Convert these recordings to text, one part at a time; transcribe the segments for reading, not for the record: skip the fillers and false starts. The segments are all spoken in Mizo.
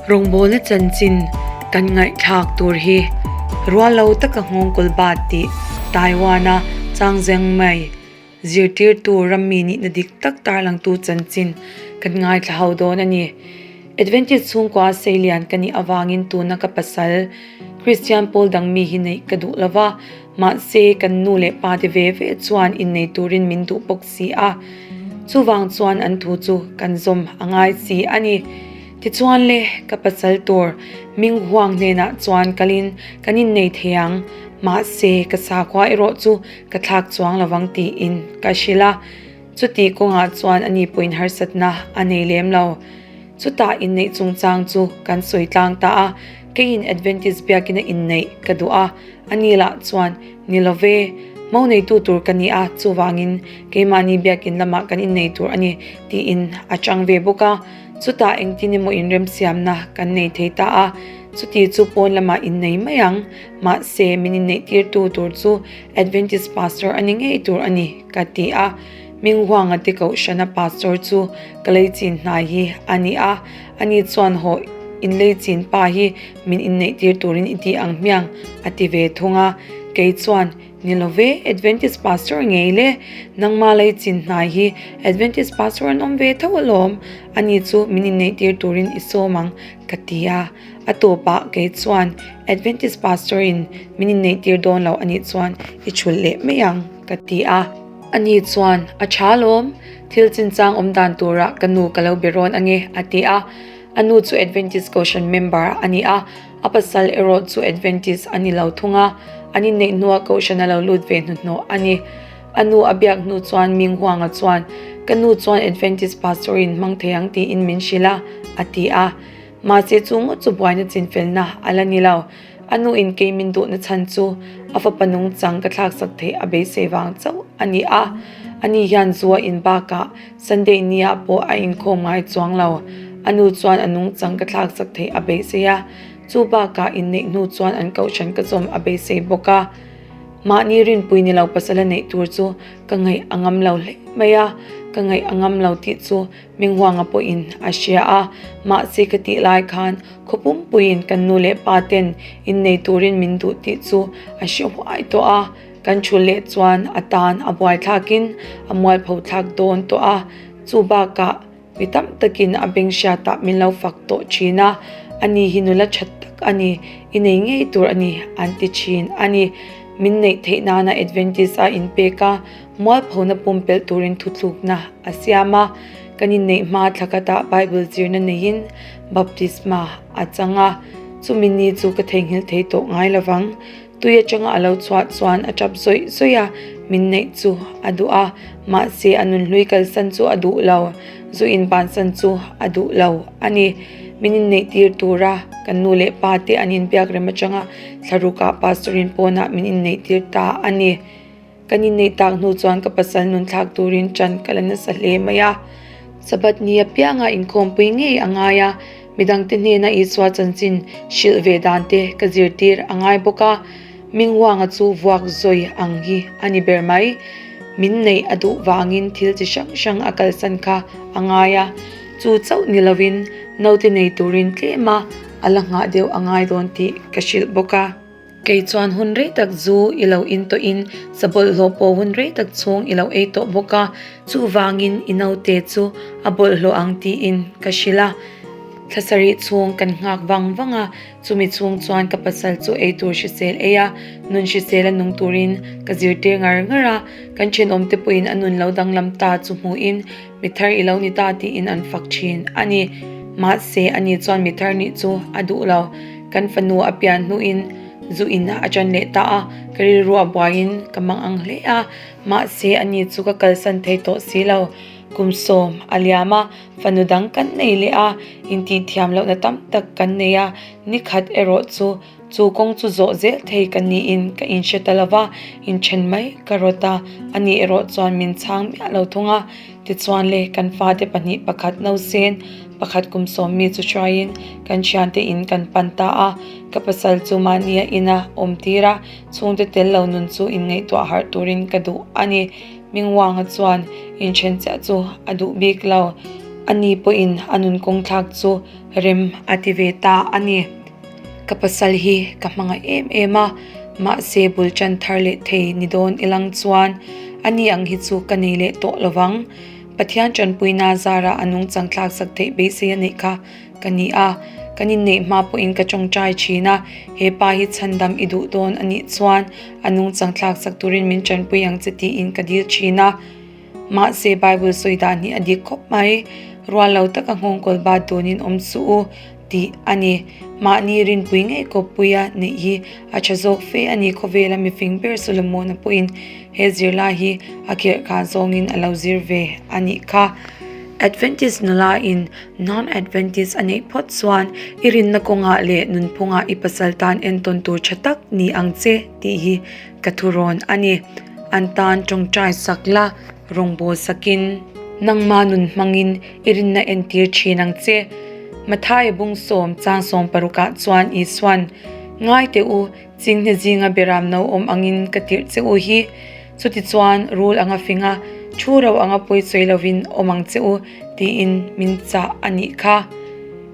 Rawngbawlna chanchin kan ngaihthlak tur hi rual lo taka nghawngkawl bat tih Taiwan-a Changzeng Mai zirtirtu rammi nihna dik tak tarlangtu chanchin kan ngaithla ho dawn a ni. Adventist chhungkua seilian ka nih avangin tuna ka pasal Kristian pawl dang mi hi neih ka duh lo va, mahse kan nu leh pa te ve ve chuan innei turin min duh bawk si a. Chuvang chuan an thu chu kan zawm a ngai si a ni. Tichuan le, ka pasal tur Ming Huang hnenah chuan kalin kan innei thei ang, mahse ka sakhua erawh chu ka thlak chuang lovang tiin ka hrilh a. Chuti kawngah chuan ani pawhin harsatna a nei lem lo. Chutah inneih chungchang chu kan sawi tlang ta a, keiin Adventist biakina inneih ka duh a, ani lah chuan, Ni lo ve, mo neitu tur ka ni a, chuvangin keimahni biakin lamah kan innei tur a ni, tiin a chang ve bawk a. Chutah engtin emaw inremsiamna kan nei thei ta a, chuti chu pawn lamah innei mai ang, mahse min inneihtirtu tur chu Adventist pastor a ni ngei tur a ni, ka ti a. Minghuanga te kohhrana pastor chu ka leichin hnai hi a ni a, ani chuan haw inleichin pa hi min inneihtir turin i ti ang hmiang a ti ve thung a. Kei chuan, Ni lo ve, Adventist pastor ngei le, nangma leichin hnai hi Adventist pastor an awm ve tho alawm, ani chu min inneihtir turin i sawm ang, ka ti a. A tawpah kei chuan Adventist pastor in min inneihtir dawn lo anih chuan i chhulh leh mai ang, ka ti a. Ani chuan, A tha lawm, thil chinchang awm dan turah ka nu ka lo be rawn ange, a ti a. A nu chu Adventist Kohhran member a ni a, a pasal erawh chu Adventist a ni lo thung a, an inneih hnua Kohhran a lo lut ve hnuhnawh a ni. A nu a biak hnu chuan Ming Huanga chuan, Ka nu chuan Adventist pastor in hmang thei ang tiin min hrilh a, a ti a. Mahse chu ngawt chu buaina chinfelna a la ni lo. A nu in kei min duhna chhan chu a fapa nungchang ka thlaksak theih a beisei vang chauh a ni a. Ani hian zu a in bakah Sunday ni ah pawh a inkhawm ngai chuang lo. A nu chuan a nungchang ka thlaksak theih a beisei a, chu bakah inneih hnu chuan an kohhran ka zawm a beisei bawk a. Mahni rinpui ni lo pasal a neih tur chu ka ngaih a ngam lo hle mai a, ka ngaih a ngam lo tih chu Minghuanga pawhin a hria a, mahse ka tih lai khan khaw pumpuiin kan nu leh pa ten innei turin min duh tih chu a hre huai tawh a, kan thu leh chuan a tan a buaithlakin a mualpho thlak dawn tawh a, chu bakah mi tam takin a beng hriatah min lo fak tawh thin a, ani hi nula tha tak a ni, i nei ngei tur a ni an ti thin a ni. Min neih theih nana Adventist a inpek a, Mualphona pumpelh turin thuthlukna a siam a, kan inneih hma thla khatah Bible zirna neiin baptisma a chang a. Chumi ni chu ka theihnghilh thei tawh ngai lovang. Tui atanga a lo chhuah chuan a tap zawih zawih a, min neih chu a duh a, mahse a nunhlui kalsan chu a duh lo, zu inbansan chu a duh lo a ni. Min inneih tir tura kan nu leh pa te an inbiak rem atanga thlarukah Pastor-in pawnah min inneih tir ta a ni. Kan inneih tak hnu chuan ka pasal nun thlak turin ṭan ka la nasa hle mai a. Sabbath ni apianga inkhawmpui ngei a ngai a, midangte hnena Isua chanchin hrilh ve dan te ka zirtir a ngai bawk a. Minghuanga chu vuak zawi ang hi a ni ber mai. Min neih a duh vangin thil chi hrang hrang a kalsan kha a ngai a, chu chauh ni lovin naute nei turin tlema a la nghah deuh a ngai dawn tih ka hrilh bawk a. Kei chuan hun rei tak zu i lo in tawhin sa bawlhhlawh pawh hun rei tak chhung i lo ei tawh bawk a, chuvangin i naute chu a bawlhhlawh ang tiin ka hrilh a. Thla sarih chhung kan nghak vang vang a, chumi chhung chuan ka pasal chu ei tur hrisel ei a, nun hrisel a nung turin ka zirtir ngar ngar a, kan thenawmte pawhin a nun lo danglam ta chu hmuhin Mi thar i lo ni ta tiin an fak thin a ni. Mahse, ani chuan mi thar nih chu a duh lo. Kan fanu a pian hnuin zu in a ṭan leh ta a, ka rilru a buaiin ka mang ang hle a. Mahse, ani chu ka kalsan thei tawh si lo. Kum sawm a liam a, fanu dang kan nei leh a, intihthiam lohna tam tak kan nei a, nikhat erawh chu Chu kawng chu zawh zel thei ka niin ka inhre ta lo va, inthen mai ka rawt a, ani erawh chuan min chhang miah lo thung a. Tichuan le, kan fate pahnih pakhat nausen, pakhat kum sawmmi chu hruaiin kan thiante in kan pan ta a. Ka pasal chu mahnia ina awm tir a, chhungte tel lo nun chu inngaihtuah harh turin ka duh a ni. Mingwanga chuan inthen chiah chu a duh bik lo. Ani pawhin a nun kawng thlak chu rem a ti ve ta a ni. Ka pasal hi ka hmangaih em em a, mahse bul tan thar leh thei ni dawn ilang chuan ani ang hi chu ka nei leh tawh lovang. Pathian tanpuina zara a nungchang thlak sak theih beisei a neih kha ka ni a, kan inneih hma pawhin ka tawngtai thin a, he pa hi chhandam i duh dawn a nih chuan a nungchang thlak sak turin min tanpui ang che tiin ka dil thin a. Mahse Bible sawi dan hi a dik khawp mai, rual lo taka nghawngkawl bat dawnin awm suh u tih a ni. Mahni rinpui ngei kawppuia neih hi a tha zawk fe a ni. Khawvela mifing ber Solomona pawhin he zirlai hi a kherhkhan zawngin a lo zir ve a nih kha. Adventist nula in non-Adventist a neih phawt chuan i rinna kawngah leh nunphungah i pasal tan entawn tur tha tak ni ang che tih hi ka thurawn a ni. An tan tawngtai sak la, rawngbâwl sakin nangma nun hmangin i rinna entir thin ang che. Mathaia bung sawm chang sawm parukah chuan Isua'n, Ngai teh u, chinghne zinga beram no awm angin ka tirh che u hi. Chutichuan rul anga fing a, thu ro anga pawi sawi lovin awm ang che u, tiin min chah a nih kha.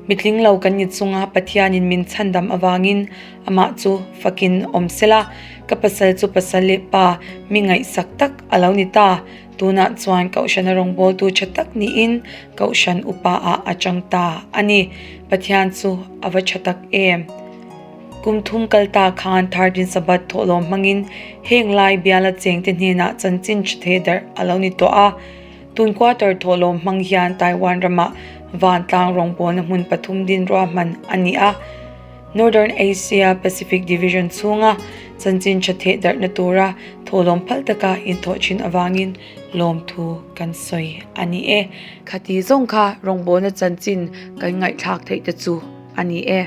Mitling lo kan ni chunga Pathianin min chhandam avangin Amah chu fakin awm sela, ka pasal chu pasal leh pa mi ngaihsak tak a lo ni ta. Tunah chuan Kohhrana rawngbawltu tha tak niin Kohhran upa ah a chang ta a ni. Pathian chu a va tha tak em? Kum thum kal ta khan Thirteen Sabbath thawhlawm hmangin heng lai biala chengte hnenah chanchin tha theh darh a lo ni tawh a. Tun quarter thawhlawm hmang hian Taiwan ramah vantlang rawngbawlna hmun pathum din ruahman a ni a. Northern Asia Pacific Division chhunga chanchin tha theh darhna tura thawhlawm phal taka inthawh thin avangin lawmthu kan sawi a ni e. Khati zawng kha rawngbawlna chanchin kan ngaihthlak theih te chu a ni e.